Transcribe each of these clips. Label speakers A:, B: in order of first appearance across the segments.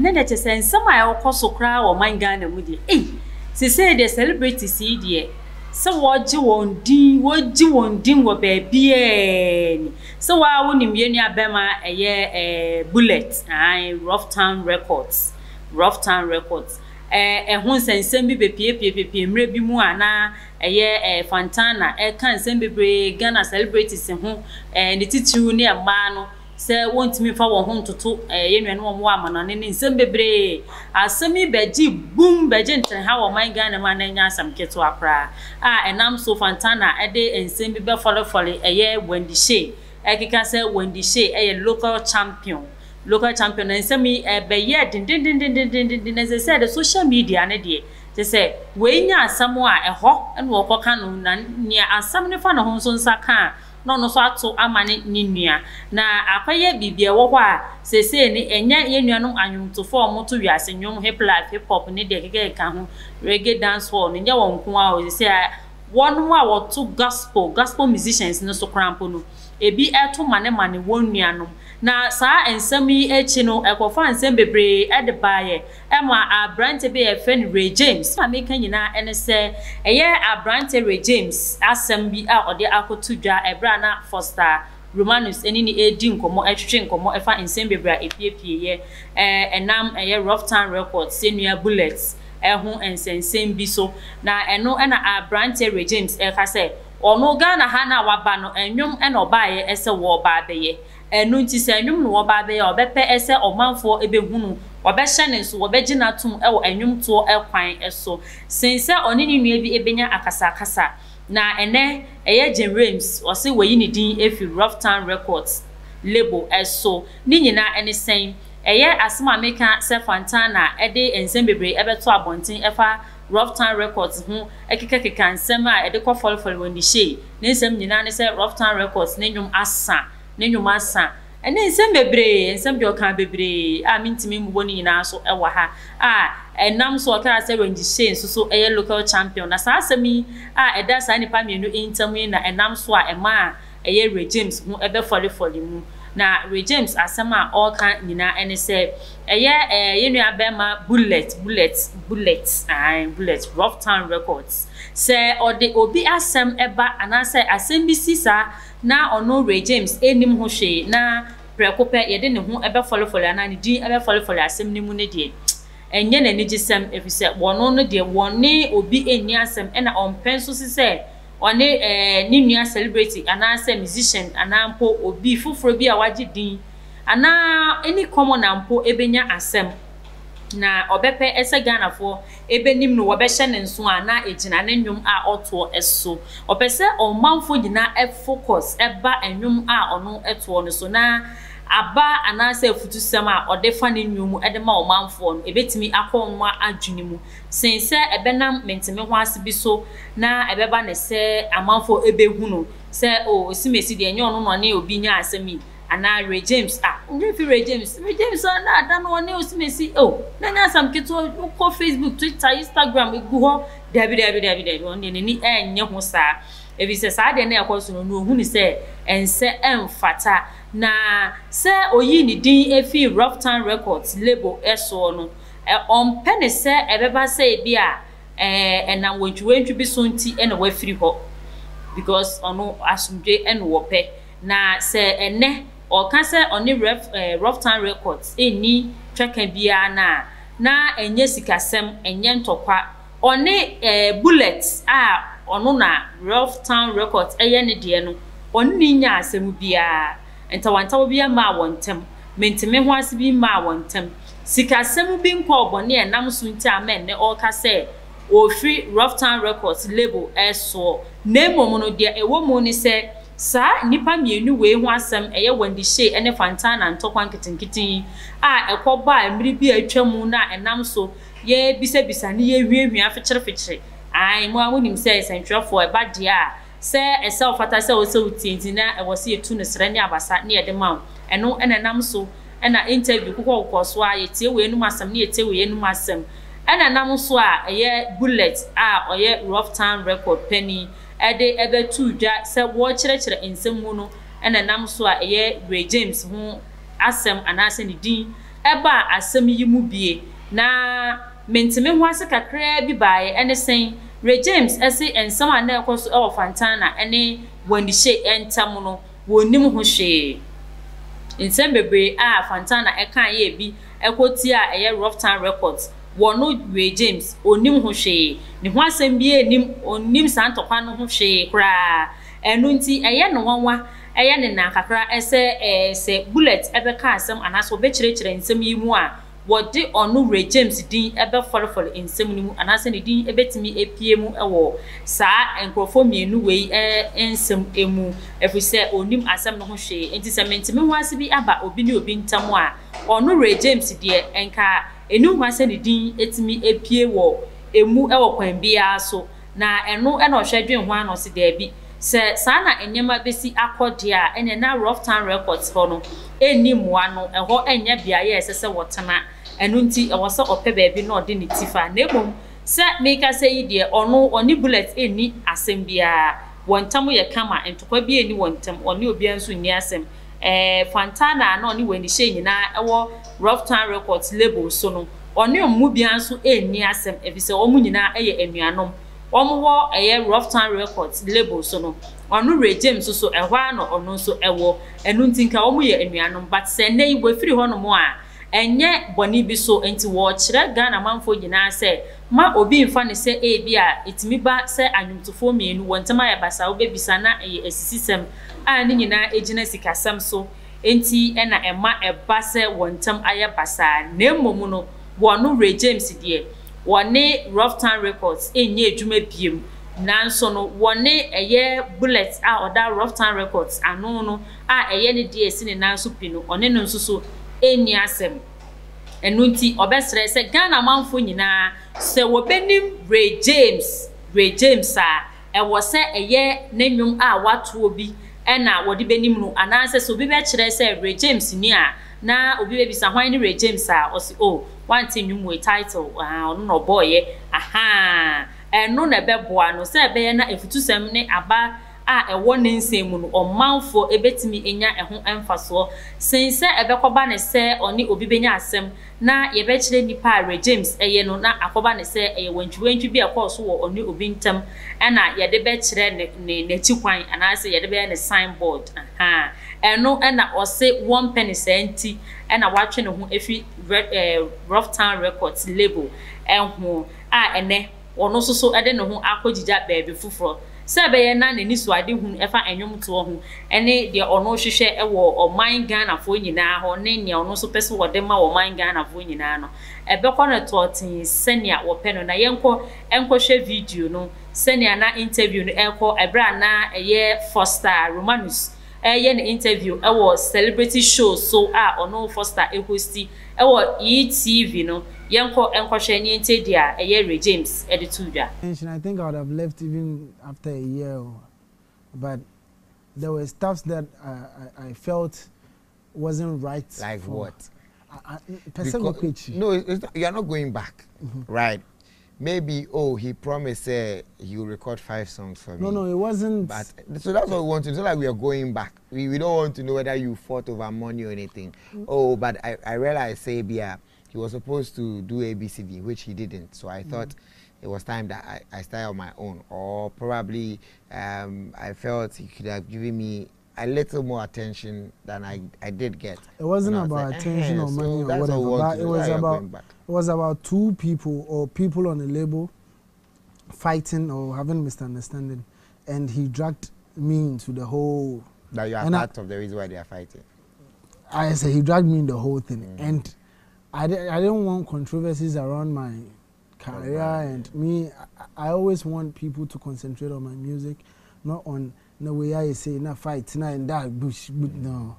A: Ɛnɛ deɛ kyerɛ sɛ nsɛm a ɛrekɔ so koraa wɔ ɔman Ghana mu deɛ, ei! Seesei deɛ celebrities yi deɛ, sɛ wɔregye wɔn din, wɔregye wɔn din wɔ baabiara ni. Sɛ wo ara wonim yɛn nua bɛrima ɛyɛ eh, Bullet, ae, Rough Town Records, Rough Town Records. Eh, ɛho nsɛnsɛm bi bɛpiepiepie mmerɛ bi mu a na ɛyɛ eh, Fantana ɛka nsɛm bebree Ghana celebrities ho, eh, ne titiriw ne mmaa no. sɛ wɔntumi mfa wɔn ho ntoto yɛn nuanom a wɔwɔ amanɔne ne nsɛm bebree. Asɛm yi bɛgye bum, bɛgye ntenha wɔ ɔman Ghana mu a na ɛnyɛ asɛm ketewa koraa a ɛnam so Fantana de nsɛm bi bɛfɔlefɔle ɛyɛ Wendy Shay ɛkeka sɛ Wendy Shay yɛ local champion, local champion na nsɛm yi ɛbɛyɛɛ dendendendendenden na ɛsɛ sɛ de social media no deɛ kyerɛ sɛ wei nya asɛm a ɛhɔ na wɔkɔka no na nea asɛm no fa ne ho nso nsa ka a na ɔno nso ato ama ne ne nua. Na akɔyɛ biribi a ɛwɔ hɔ a seesei no ɛnyɛ yɛn nuanom anwomtofo a wɔto wiase nnwom, hip life, hip hop ne deɛ ɛkekakeka ho, reggae, dance hall no, ɛnyɛ wɔn nko ara o. Seesei a wɔn a wɔto gospel, gospel musicians no so koraa mpo no, ebi to manemane wɔn nuanom. Na saa nsɛm yi akyi no, ɛkɔfaa nsɛm bebree de baeɛ. Ɛma aberante bi a yɛfrɛ no Ray James, a meka nyinaa ne sɛ ɛyɛ aberante Ray James asɛm bi a ɔde akɔto dwa ɛberɛ a na Foster Romanus ne no redi nkɔmmɔ, retwetwe nkɔmmɔ ɛfa nsɛm bebree a ɛpiepueɛ ɛnam ɛyɛ Rough Town Records yɛn nua Bullet ho nsɛnsɛm bi so. Na ɛno na aberante Ray James reka sɛ ɔno Ghana ha no a waba no nnwom na ɔbaeɛ sɛ wɔreba abɛyɛ. Ɛno nti sɛ nnwom na wɔba abɛyɛ a, ɔbɛpɛ sɛ ɔmanfoɔ bɛhunu, wɔbɛhyɛ no nso, wɔbɛgye no atom wɔ nnwomtoɔ kwan so, sen sɛ ɔne ne nua bi bɛnya akasakasa. Na ɛnnɛ, ɛyɛ Jane Rames, ɔse wayi ne din afiri Rough Town Records label so. Ne nyinaa ne sɛn? Ɛyɛ asɛm a meka sɛ Fantana de nsɛm bebree bɛto abɔnten ɛfa Rough Town Records ho, ɛkekakeka nsɛm a ɛde kɔ fɔlefɔle wɔ Nishei. Ne nsɛm nyinaa ne sɛ Rough Town Records ne nnwom asa. Ne nnwom asa, ne nsɛm bebree, nsɛm deɛ ɔkaa bebree a mentumi mmobɔ ne nyinaa so wɔ ha, a ɛnam so ɔkaa sɛ Wendy Shay nso so yɛ local champion. Na saa asɛm yi a ɛda saa nnipa mmienu ntam yi na ɛnam so a ɛmaa ɛyɛ Ray James ho bɛfɔlefɔle mu. Na Ray James asɛm a ɔreka nyinaa ne sɛ ɛyɛ yɛn nua bɛrima Bullet, Bullet, Bullet, ae, Bullet, Rough Town Records. Sɛ ɔde obi asɛm ba anaasɛ asɛm bi si saa na ɔno Ray James nnim ho hwee na prɛko pɛ yɛde ne ho bɛfɔlefɔle anaa ne din bɛfɔlefɔle asɛm no mu no deɛ, ɛnyɛ n'anigyesɛm efisɛ wɔno no deɛ wɔne obi nni asɛm ɛna ɔmpɛ nso se sɛ ɔne ne nua celebrity anaasɛ musician anaa mpo obi foforɔ bi a wagye din anaa any commoner mpo bɛnya asɛm. Na ɔbɛpɛ sɛ Ghanafoɔ bɛnim no, wɔbɛhyɛ no nso a na ɛgyina ne nnwom a ɔtoɔ so. Ɔpɛ sɛ ɔmanfoɔ nyinaa focus ba nnwom a ɔno toɔ no so na aba anaasɛ afutusɛm a ɔde fa ne nnwom mu de ma ɔmanfoɔ no, ɛbɛtumi akɔ wɔn adwene mu sen sɛ ɛbɛnam mente-me-ho-ase bi so na ɛbɛba no sɛ amanfoɔ bɛhunu sɛ oh Osimesi deɛ ɛnyɛ ɔno na ɔne obi nyaa asɛm yi. Anaa Ray James ah wo werɛ fi Ray James Ray James a na ada no ɔne Osimesi oh na nyɛ asɛm ketewa wokɔ Facebook Twitter Instagram egu hɔ dabi dabi dabi dabi ɔno deɛ n'ani ɛnyɛ ho saa ebi sɛ saa deɛ na ɛkɔ so no ɔno ohunu sɛ ɛnsɛ ɛmfata na sɛ oyii ne din efi Rough Town Records label ɛsoɔ no ɔmpɛ ne sɛ ɛbɛba sɛ ebi a ɛnam wantwiwantwi bi so nti ɛna wafiri hɔ because ɔno asomdwe ɛna wɔpɛ. Na sɛ ɛnnɛ ɔreka sɛ ɔne Rev. Roughtown Records nni twaka biara no a, na ɛnyɛ sikasɛm, ɛnyɛ ntɔkwa. Ɔne Bullet a ɔno na Roughtown Records yɛ ne deɛ no, ɔne no nnya asɛm biara. Ntawantawa biara mmaa wɔn ntam. Mente-me-ho-ase bi mmaa wɔn ntam. Sikasɛm bi nkɔɔ bɔne a ɛnam so nti ama ɛnnɛ ɔreka sɛ ɔrefiri Roughtown Records label soɔ. Na mmom no, deɛ ɛwɔ mu ne sɛ, Saa nnipa mmienu wei ho asɛm, ɛyɛ Wendy Shay ne Fantana ntɔkwa nketenkete yi a ɛkɔbaa mmere bi a atwa mu no a ɛnam so yɛrebisabisa ne yɛrehuahua fekyerefekyere. Ae, mo ara monim sɛ nsɛntwerɛfoɔ, ɛba deɛ a, sɛ ɛsɛ ɔfata sɛ ɛwɔ sɛ wotie nti na ɛwɔ sɛ yɛtu no serɛ ne abasa ne yɛde ma wo. Ɛno na ɛnam so na interview kokɔkokɔ so a yɛtie wei anom asɛm ne yɛtie wei anom asɛm. Ɛna ɛnam so a ɛyɛ Bullet a ɔyɛ Rough Town Record panin de bɛtoo dwa sɛ wɔrekyerɛkyerɛ nsɛm mu no na ɛnam so a ɛyɛ Ray James ho asɛm anaasɛ ne din baa asɛm yi mu bie. Na mente-me-ho-ase kakraa bi baeɛ, ɛne sɛn? Ray James se nsɛm a na ɛrekɔ so wɔ Fantana ne Wendy Shay ntam no, wɔnnim ho hwee. Nsɛm bebree a Fantana kaeɛ bi kɔ tiaa ɛyɛ Rufftown Records, wɔno Ray James, ɔnnim ho hwee. Ne ho asɛm biara nnim, ɔnnim saa ntɔkwa no ho hwee koraa. Ɛno nti, ɛyɛ no nwanwa, ɛyɛ no nã kakra sɛ sɛ Bullet bɛka asɛm anaasɛ ɔbɛkyerɛkyerɛ nsɛm yi mu a, wɔde ɔno Ray James din bɛfɔlefɔle nsɛm no mu anaasɛ ne din bɛtumi apue mu wɔ saa nkurɔfoɔ mmienu wei nsɛm mu, ɛfiri sɛ ɔnnim asɛm no ho hwee. Enti sɛ mente-me-ho-ase bi aba obi ne obi ntam a, ɔno Ray James deɛ, nka ɛnni ho kwan sɛ ne din tumi pue wɔ ɛmu wɔ kwan biara so. Na ɛno na ɔhwɛ dwen ho ara na ɔse daabi, sɛ saa na nneɛma bɛsi akɔ deɛ a, ɛneɛ na Rufftown Records hɔ no nni mmoa no, ɛhɔ nyɛ beaeɛ a ɛsɛ sɛ wɔtena, ɛno nti ɛwɔ sɛ ɔpɛ baabi na ɔde ne ti fa. Na mmom sɛ merekasa yi deɛ, ɔno ɔne Bullet nni asɛm biara, wɔn ntam yɛ kama, ntɔkwa biara nni wɔn ntam, ɔne obiara nso nni asɛm. Ɛɛ Fantana a na ɔne Wendy Shay nyinaa wɔ Rufftown Records label so no, ɔne wɔn mu biara nso nni asɛm efisɛ wɔn nyinaa yɛ anuanom. Wɔwɔ ɛyɛ Rufftown Records label so no, ɔno Ray James nso so ɛhɔ ara na ɔno nso wɔ. Ɛno nti nka wɔn yɛ anuanom but sɛ nnɛ yi wafiri hɔnom a, ɛnyɛ bɔne bi so. Nti wɔrekyerɛ Ghana manfoɔ nyinaa sɛ ma obi mfa no sɛ ebia ɛtumi ba sɛ anwomtofoɔ mmienu wɔn ntam ayɛ basaa wobɛbisa na ɛyɛ asisisɛm a ne nyinaa gyina sikasɛm so nti na ɛma ɛba sɛ wɔn ntam ayɛ basaa na mmom no wɔno Ray James deɛ wɔne Rufftown Records nyɛ adwuma biom nanso no wɔne ɛyɛ Bullet a ɔda Rufftown Records ano no a ɛyɛ ne deɛ ɛsi ne nan so pi no ɔne no nso so nni asɛm. Ɛno nti ɔbɛsrɛ sɛ Ghana manfoɔ nyinaa sɛ wɔbɛnim Ray James Ray James a ɛwɔ sɛ ɛyɛ ne nnwom a watoɔ bi na wɔde bɛnim no anaasɛ sɛ obi bɛkyerɛ sɛ Ray James ni a na obi bɛbisa hwan ne Ray James a ɔse oh wante nnwom wei title ahaa ɔno na ɔbɔeɛ ahaa ɛno na ɛbɛboa no sɛ ɛbɛyɛ na afutusɛm ne aba a ɛwɔ ne nsɛm mu no ɔmanfoɔ bɛtumi anya ɛho mfasoɔ sen sɛ ɛbɛkɔba no sɛ ɔne obi bɛnya asɛm na yɛbɛkyerɛ nnipa a Ray James yɛ no na akɔba no sɛ ɛyɛ wantwiwantwi bi a ɛkɔɔ so wɔ ɔne obi ntam na yɛde bɛkyerɛ ne ne n'akyi kwan anaasɛ yɛde bɛyɛ ne sign board ahaa ɛno na ɔse wɔmpɛ no saa nti na watwe ne ho afi Red eh, Rufftown Records label ho a ɛnɛ ɔno nso so de ne ho akɔgyigya baabi foforɔ sɛ ɛbɛyɛ na n'anisoadehunu ɛfa nnwomtoɔ ho ne deɛ ɔno hwehwɛ wɔ ɔman Ghanafoɔ nyinaa hɔ ne nea ɔno nso pɛ sɛ ɔde ma ɔman Ghanafoɔ nyinaa no, ɛbɛkɔ no tɔɔtee sɛnea wɔpɛ no. Na yɛnkɔ nkɔhwɛ video no sɛnea na interview no ɛrekɔ ɛberɛ a na ɛyɛ Foster Romanus ɛreyɛ ne interview wɔ Celebrity Show so a ɔno Foster ɛhosti wɔ ETV no. Yɛnkɔ nkɔhwɛ ne yɛntie deɛ ɛyɛ Ray James de too dwa.
B: I think I would have left even after a year, but there were stuffs that I, I, I felt wasn't right.
C: Like
B: for,
C: what?
B: I, I,
C: no, it's not, you are not going back, mm-hmm. right? Maybe oh he promised uh, he will record five songs for
B: no, me. No, no, it wasn't.
C: But so that's what we want to. It's not like we are going back. We, we don't want to know whether you fought over money or anything. Mm. Oh, but I I realized say yeah, he was supposed to do ABCD, which he didn't. So I mm. thought it was time that I, I started on my own. Or probably I felt he could have given me a little more attention than I, I did get.
B: It wasn't about like, attention or money so or whatever, but it was about it was about two people or people on a label fighting or having misunderstanding, and he dragged me into the whole.
C: That you are part I, of the reason why they are fighting.
B: I say he dragged me in the whole thing, and I, di I didn't want controversies around my career and me. I, I always want people to concentrate on my music, not on the way I say na fight na and that bush no.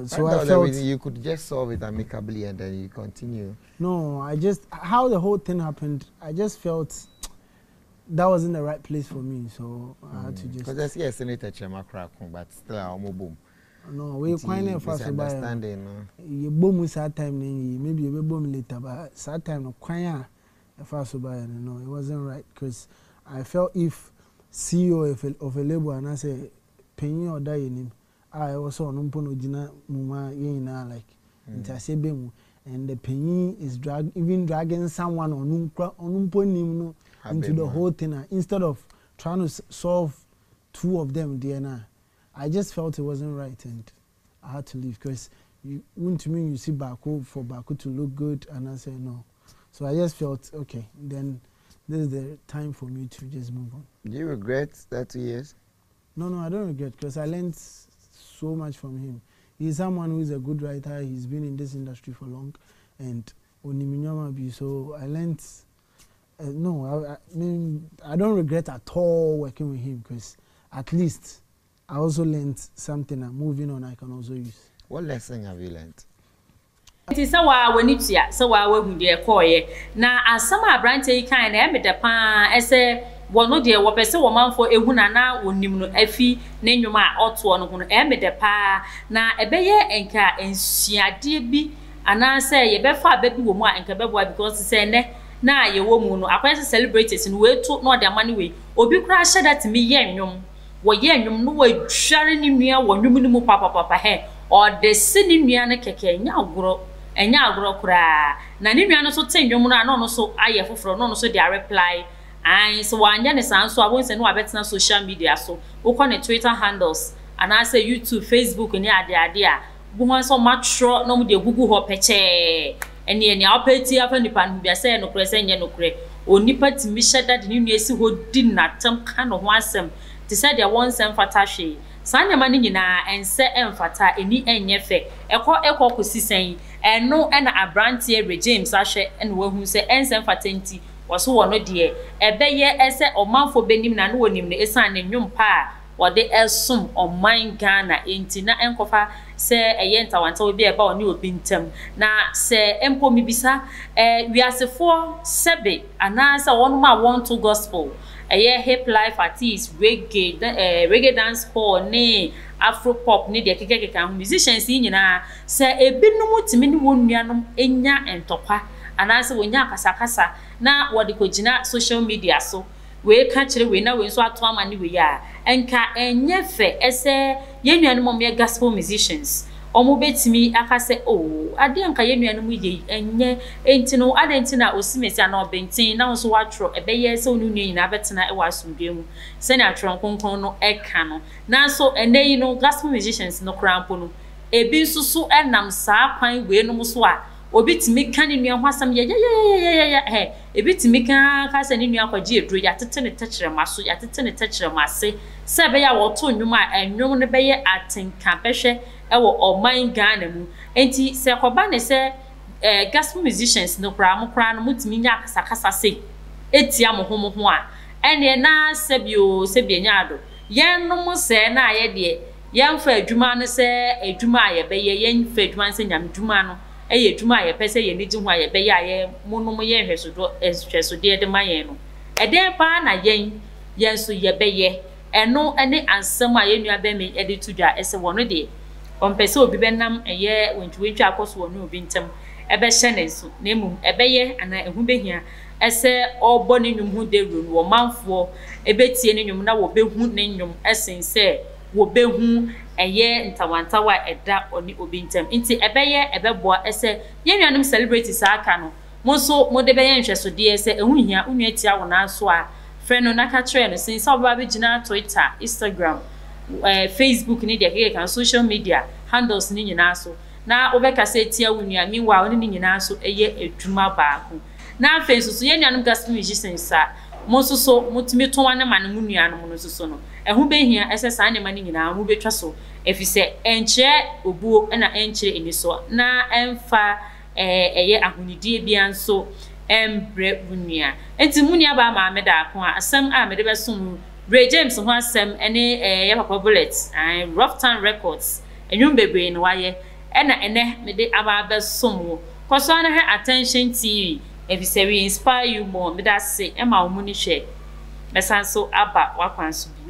B: So I felt
C: you could just solve it amicably and then you continue.
B: No, I just how the whole thing happened. I just felt that wasn't the right place for me, so I had to just.
C: Because I see a senator Chema Krakon, but still I'm boom.
B: No, wei kwan na ɛfa so baeɛ no, yɛbɔ mu saa time no yie, maybe yɛbɛbɔ mu later, but saa time no kwan a ɛfa so baeɛ no, no, it wasn't right because I felt if CEO of a, of a label anaasɛ panyin a ɔda yɛn anim a ɛwɔ sɛ ɔno mpo na ɔgyina mu ma yɛn nyinaa like nteaseɛ bɛ mu. And the panyin is drag even dragging someone ɔno nkura ɔno mpo nim no into the whole thing a instead of trying to solve two of them deɛ na I just felt it wasn't right and I had to leave because you wontumi use baako for baako to look good and I said no so I just felt okay then this is the time for me to just move on.
C: Do you regret that 2 years?
B: No, I don't regret because I learned so much from him. He's someone who is a good writer. He's been in this industry for long, and onim nneɛma bi so I learned. No, I mean I don't regret at all working with him because at least I also learned something and moving on I can also use.
C: What lesson have you learned?
A: Nti sɛ waa w'ani tua sɛ waa wahu deɛ ɛkɔɔyɛ na asɛm a aberanteɛ yi kan na ɛmɛ dɛ paa ɛsɛ wɔn deɛ wɔpɛ sɛ wɔmanfoɔ ehu na na wɔnim no afi ne nnwom a ɔtoɔ no ho no ɛmɛ dɛ paa na ɛbɛyɛ nka nsuadeɛ bi anaasɛ yɛbɛfa aba bi wɔ mu a nka bɛboa because sɛ ɛnɛ na yɛwɔ mu no akɔyɛ sɛ celebrities no weeto na ɔde ama no wei obi koraa hyɛ da tumi yɛ nnwom wɔyɛ nnwom no wɔadware ne nua wɔ nnwom no mu papapapa hɛ ɔde se ne nua no kɛkɛ ɛnyɛ agorɔ ɛnyɛ agorɔ koraa na ne nua no nso te nnwom no a na ɔno nso ayɛ foforɔ na ɔno nso de areply ae sɛ wanyɛ ne saa nso a wɔn sɛ no wabɛtena social media so wokɔ ne Twitter handles anaasɛ YouTube, Facebook ne adeade a wohu sɛ ɔmo atwerɛ na ɔmo de agugu hɔ pɛkyɛɛ ɛneɛ nea ɔpɛ ti afa nipa no ho bia sɛ ɛyɛ nokorɛ sɛ ɛnyɛ nokorɛ onipa tumi hyɛ da de ne nua si hɔ di n'atam ka ne ho asɛm te sɛ deɛ wɔn nsɛm fata hwee saa nneɛma no nyinaa ɛnsɛ ɛmfata ani ɛnyɛ fɛ ɛkɔ ɛkɔ kɔsi sɛn ɛno ɛna aberanteɛ Ray James ahwɛ ɛna wahu sɛ ɛnsɛ mfata nti wɔso wɔ no deɛ ɛbɛyɛ ɛsɛ ɔmanfoɔ bɛnim na no wɔnim no ɛsiane ne nnwom pa a wɔde ɛsom ɔman Ghana nti na ɛnkɔfa sɛ ɛyɛ ntawantawa bi a ɛba ɔne obi ntam na sɛ mpo mibisa ɛɛ wiasefoɔ sɛbe anaasɛ wɔn a wɔnto gospel ɛyɛ hip life artist reggae reggae dance hall ne afro pop ne deɛ kekakeka ho musicians yi nyinaa sɛ ebinom tumi ne wɔn nuanom nya ntɔkwa anaasɛ wɔnya akasakasa na wɔde kɔgyina social media so wei ka kyerɛ wei na wei nso ato ama ne wei a nka ɛnyɛ fɛ ɛsɛ yɛn nuanom a wɔyɛ gospel musicians wɔn bɛtumi aka sɛ oh adeɛ nka yɛn nuanom yɛ yi ɛnyɛ nti no adeɛ nti na osimesi anaa ɔbɛnten na nso watwerɛ ɛbɛyɛ sɛ wɔn nua nyinaa bɛtena ɛwɔ asomdwe mu sɛnea atwerɛ kronkron no ɛka no nanso ɛnɛ yi no gospel musicians no koraa mpo no ebi nso so ɛnam saa kwan wei nom so a obi tumi ka ne nua ho asɛm yɛyɛyɛyɛyɛyɛ hɛ ebi tumi ka ka sɛ ne nua akɔgye aduro yɛatete ne tɛkyerɛma so yɛatete ne tɛkyerɛma ase sɛ ɛbɛyɛ a wɔto nnwom a nnwom no bɛyɛ atenka bɛhwɛ ɛwɔ ɔman Ghana mu nti sɛ kɔba ne sɛ gospel musicians no koraa mo koraa no motumi nya akasakasa se etia mo ho mo ho a ɛneɛ na sɛbi o sɛbi enya ado yɛn nom sɛɛ na ayɛ deɛ yɛmfa adwuma no sɛ adwuma a yɛbɛyɛ yɛmfa adwuma no sɛ nyame dwuma no ɛyɛ adwuma a yɛpɛ sɛ yɛn ani gye ho a yɛbɛyɛ a yɛ monom yɛ nhwɛsodoɔ nhwɛsodeɛ de ma yɛn no ɛdɛn paa na yɛn yɛn nso yɛbɛyɛ ɛno ne asɛm a yɛn nua bɛmi de to dwa ɛsɛ wɔn deɛ ɔmpɛ sɛ obi bɛnam ɛyɛ wantwiwantwi akɔ so wɔ ne obi ntam ɛbɛhyɛ ne nso na mmom ɛbɛyɛ anaa ɛho bɛhia ɛsɛ ɔrebɔ ne nnwom ho dawuro no wɔ manfoɔ ɛbɛtie ne nnwom na wɔbɛhu ne nnwom ɛsen sɛ wɔbɛhu ɛyɛ ntawantawa a ɛda ɔne obi ntam nti ɛbɛyɛ ɛbɛboa ɛsɛ yɛn nuanom celebrities aka no mo nso mode bɛyɛ nhwɛsodeɛ sɛ ɛho hia wo nua tia wo nan so a frɛ no na ka kyerɛ no sen sɛ ɔbɛba bɛgyina Twitter, Instagram, Facebook ne deɛ kekeka social media handles ne nyinaa so na wobɛkasa tia wo nua meanwhile wo ne ne nyinaa so ɛyɛ adwuma baako na afei nso so yɛn nuanom gospel musicians a mo nso so motumi tɔn ne ma no mo nuanom no nso so no ɛho bɛhia ɛsɛ saa nneɛma no nyinaa mo bɛtwa so ɛfiri sɛ ɛnkyerɛ obuo ɛna ɛnkyerɛ anisɔ na ɛmfa ɛyɛ ahonidie bia nso ɛmbrɛ wo nua nti mu nua baa maame daako a asɛm a mede bɛsom Ray James ho asɛm ɛne ɛyɛ Papa Bullet Rough Town Records nnwom bebree na wayɛ ɛna ɛnɛ mede aba abɛsom wo kɔ so ara hwɛ Attention TV ɛfiri sɛ we inspire you more meda ase ɛma wo mu ni hwɛ mɛsan so aba w'akwan so bi.